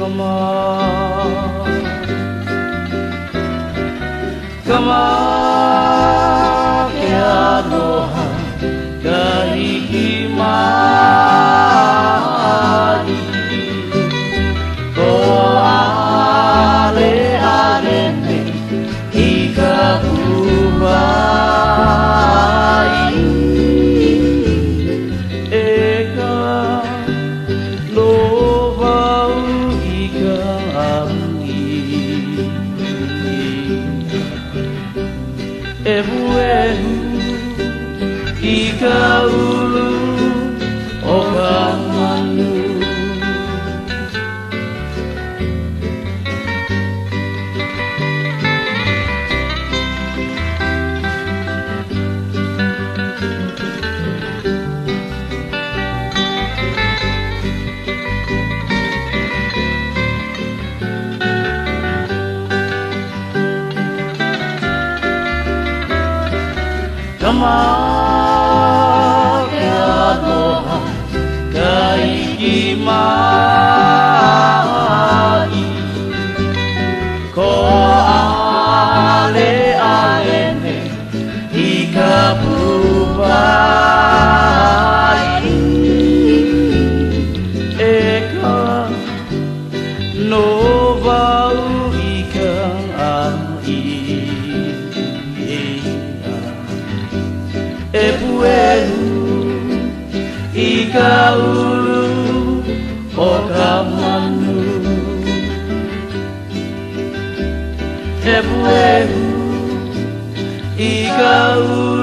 Kama. Kama ke aloha ka hiki mai Ko ale ale nei i ka puai E ka no wau i ka E puehu i ka ulu o ka manu. Kama ke aloha ka hiki mai Ko ale ale nei i ka puai E ka no wau i ka E puehu i ka ulu o ka manu. E puehu i ka ulu.